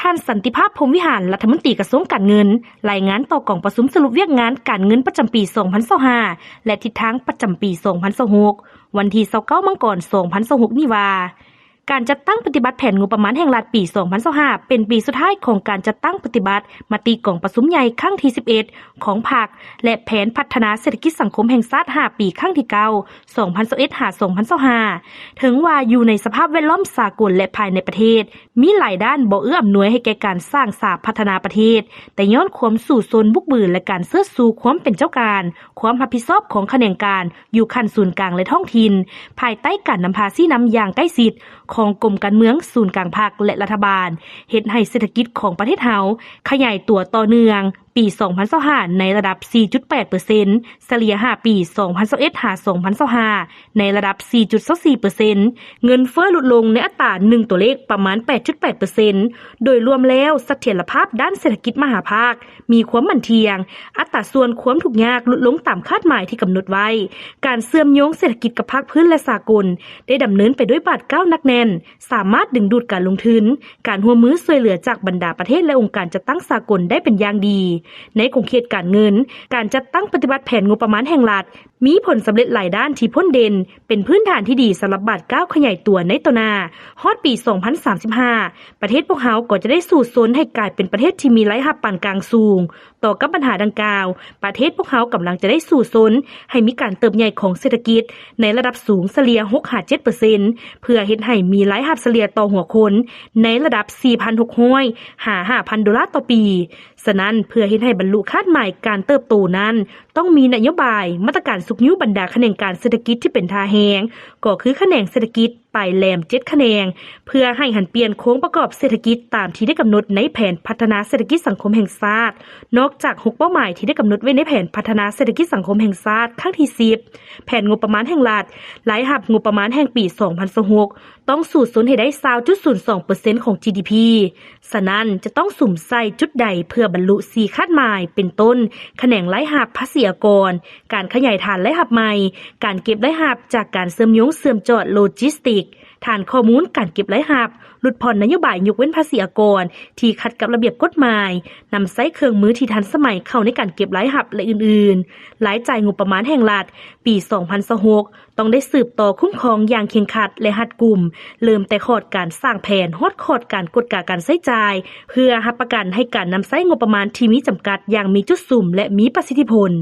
ທ່ານ ສັນຕິພາບ ພົມວິຫານ ລັດຖະມົນຕີກະຊວງການເງິນ ລາຍງານຕໍ່ກອງປະຊຸມສະຫຼຸບວຽກງານການເງິນປະຈຳປີສອງພັນຊາວຫ້າ ແລະ ທິດທາງປະຈຳປີສອງພັນຊາວຫົກ ວັນທີຊາວເກົ້າ ມັງກອນ ສອງພັນຊາວຫົກນີ້ວ່າ ການຈັດຕັ້ງປະຕິບັດແຜນງົບປະມານແຫ່ງລັດປີສອງພັນຊາວຫ້າ ເປັນປີສຸດທ້າຍຂອງການຈັດຕັ້ງປະຕິບັດມະຕິກອງປະຊຸມໃຫຍ່ຄັ້ງທີສິບເອັດຂອງພັກ ແລະ ແຜນພັດທະນາເສດຖະກິດສັງຄົມແຫ່ງຊາດຫ້າປີ ຄັ້ງທີເກົ້າ ສອງພັນຊາວເອັດ ຫາ ສອງພັນຊາວຫ້າ ເຖິງວ່າຢູ່ໃນສະພາບແວດລ້ອມສາກົນ ແລະ ພາຍໃນປະເທດ ມີຫຼາຍດ້ານບໍ່ເອື້ອອຳນວຍໃຫ້ແກ່ການສ້າງສາພັດທະນາປະເທດ, ແຕ່ຍ້ອນຄວາມສູ້ຊົນບຸກບືນ ແລະ ການເຊີດຊູຄວາມເປັນເຈົ້າການ, ຄວາມຮັບຜິດຊອບຂອງຂະແໜງການຢູ່ຂັ້ນສູນກາງ ແລະ ທ້ອງຖິ່ນ, ພາຍໃຕ້ການນຳພາຊີ້ນຳຢ່າງໃກ້ຊິດຂອງກົມການເມືອງ, ສູນກາງພັກ ແລະ ລັດຖະບານ, ເຮັດໃຫ້ເສດຖະກິດຂອງປະເທດເຮົາຂະຫຍາຍຕົວຕໍ່ເນື່ອງ ປີສອງພັນຊາວຫ້າ ໃນລະດັບສີ່ຈຸດແປດເປີເຊັນ, ສະເລ່ຍຫ້າປີ ສອງພັນຊາວເອັດ ຫາ ສອງພັນຊາວຫ້າ ໃນລະດັບສີ່ຈຸດຊາວສີ່ເປີເຊັນ, ເງິນເຟີ້ຫຼຸດລົງໃນອັດຕາໜຶ່ງຕົວເລກປະມານແປດຈຸດແປດເປີເຊັນ. ໂດຍລວມແລ້ວ, ສະຖຽນລະພາບດ້ານເສດຖະກິດມະຫາພາກມີຄວາມໝັ້ນທ່ຽງ, ອັດຕາສ່ວນຄວາມທຸກຍາກຫຼຸດລົງຕາມຄາດໝາຍທີ່ກຳນົດໄວ້, ການເຊື່ອມໂຍງເສດຖະກິດກັບພາກພື້ນ ແລະ ສາກົນ ໄດ້ດຳເນີນໄປດ້ວຍບາດກ້າວໜັກແໜ້ນ, ສາມາດດຶງດູດການລົງທຶນ, ການຮ່ວມມືຊ່ວຍເຫຼືອຈາກບັນດາປະເທດ ແລະ ອົງການຈັດຕັ້ງສາກົນໄດ້ເປັນຢ່າງດີ. ໃນຂົງເຂດການເງິນ, ການຈັດຕັ້ງປະຕິບັດແຜນງົບປະມານແຫ່ງລັດ ມີຜົນສຳເລັດຫຼາຍດ້ານທີ່ພົ້ນເດັ່ນ, ເປັນພື້ນຖານທີ່ດີສຳລັບບາດກ້າວຂະຫຍາຍຕົວໃນຕໍ່ໜ້າ. ຮອດປີສອງພັນສາມສິບຫ້າ ປະເທດພວກເຮົາກໍຈະໄດ້ສູ້ຊົນໃຫ້ກາຍເປັນປະເທດທີ່ມີລາຍຮັບປານກາງສູງ. ຕໍ່ກັບບັນຫາດັ່ງກ່າວ, ປະເທດພວກເຮົາກຳລັງຈະໄດ້ສູ້ຊົນໃຫ້ມີການເຕີບໃຫຍ່ຂອງເສດຖະກິດໃນລະດັບສູງສະເລ່ຍຫົກຫາເຈັດເປີເຊັນ ເພື່ອເຮັດໃຫ້ມີລາຍຮັບສະເລ່ຍຕໍ່ຫົວຄົນໃນລະດັບສີ່ພັນຫົກຮ້ອຍຫາຫ້າພັນໂດລາຕໍ່ປີ. ສະນັ້ນ, ເພື່ອເຮັດໃຫ້ບັນລຸຄາດໝາຍການເຕີບໂຕນັ້ນ, ຕ້ອງມີນະໂຍບາຍ, ມາດຕະການຊຸກຍູ້ບັນດາຂະແໜງການເສດຖະກິດທີ່ເປັນທ່າແຮງ, ກໍຄືຂະແໜງເສດຖະກິດ ປາຍແຫຼມເຈັດຂະແໜງ ເພື່ອໃຫ້ຫັນປ່ຽນໂຄງປະກອບເສດຖະກິດຕາມທີ່ໄດ້ກຳນົດໃນແຜນພັດທະນາເສດຖະກິດສັງຄົມແຫ່ງຊາດ. ນອກຈາກຫົກເປົ້າໝາຍທີ່ໄດ້ກຳນົດໄວ້ໃນແຜນພັດທະນາເສດຖະກິດສັງຄົມແຫ່ງຊາດຄັ້ງທີສິບ, ແຜນງົບປະມານແຫ່ງລັດ, ລາຍຮັບງົບປະມານແຫ່ງປີສອງພັນຊາວຫົກ ຕ້ອງສູ້ຊົນໃຫ້ໄດ້ຊາວຈຸດສູນສອງເປີເຊັນຂອງ ຈີດີພີ. ສະນັ້ນ, ຈະຕ້ອງສຸມໃສ່ຈຸດໃດເພື່ອບັນລຸສີ່ຄາດໝາຍ ເປັນຕົ້ນ ຂະແໜງລາຍຮັບ, ພາສີອາກອນ, ການຂະຫຍາຍຖານລາຍຮັບໃໝ່, ການເກັບລາຍຮັບຈາກການເຊື່ອມໂຍງເຊື່ອມຈອດໂລຈິສຕິກ, ຖານຂໍ້ມູນການເກັບລາຍຮັບ, ຫຼຸດຜ່ອນນະໂຍບາຍຍົກເວັ້ນພາສີອາກອນທີ່ຂັດກັບລະບຽບກົດໝາຍ, ນຳໃຊ້ເຄື່ອງມືທີ່ທັນສະໄໝເຂົ້າໃນການເກັບລາຍຮັບ ແລະ ອື່ນໆ. ລາຍຈ່າຍງົບປະມານແຫ່ງລັດ ປີສອງພັນຊາວຫົກ ຕ້ອງໄດ້ສືບຕໍ່ຄຸ້ມຄອງຢ່າງເຄັ່ງຄັດ ແລະ ຮັດກຸມ, ເລີ່ມແຕ່ຂອດການສ້າງແຜນ ຮອດຂອດການກວດກາການໃຊ້ຈ່າຍ, ເພື່ອຮັບປະກັນໃຫ້ການນຳໃຊ້ງົບປະມານທີ່ມີຈຳກັດຢ່າງມີຈຸດສຸມ ແລະ ມີປະສິດທິຜົນ.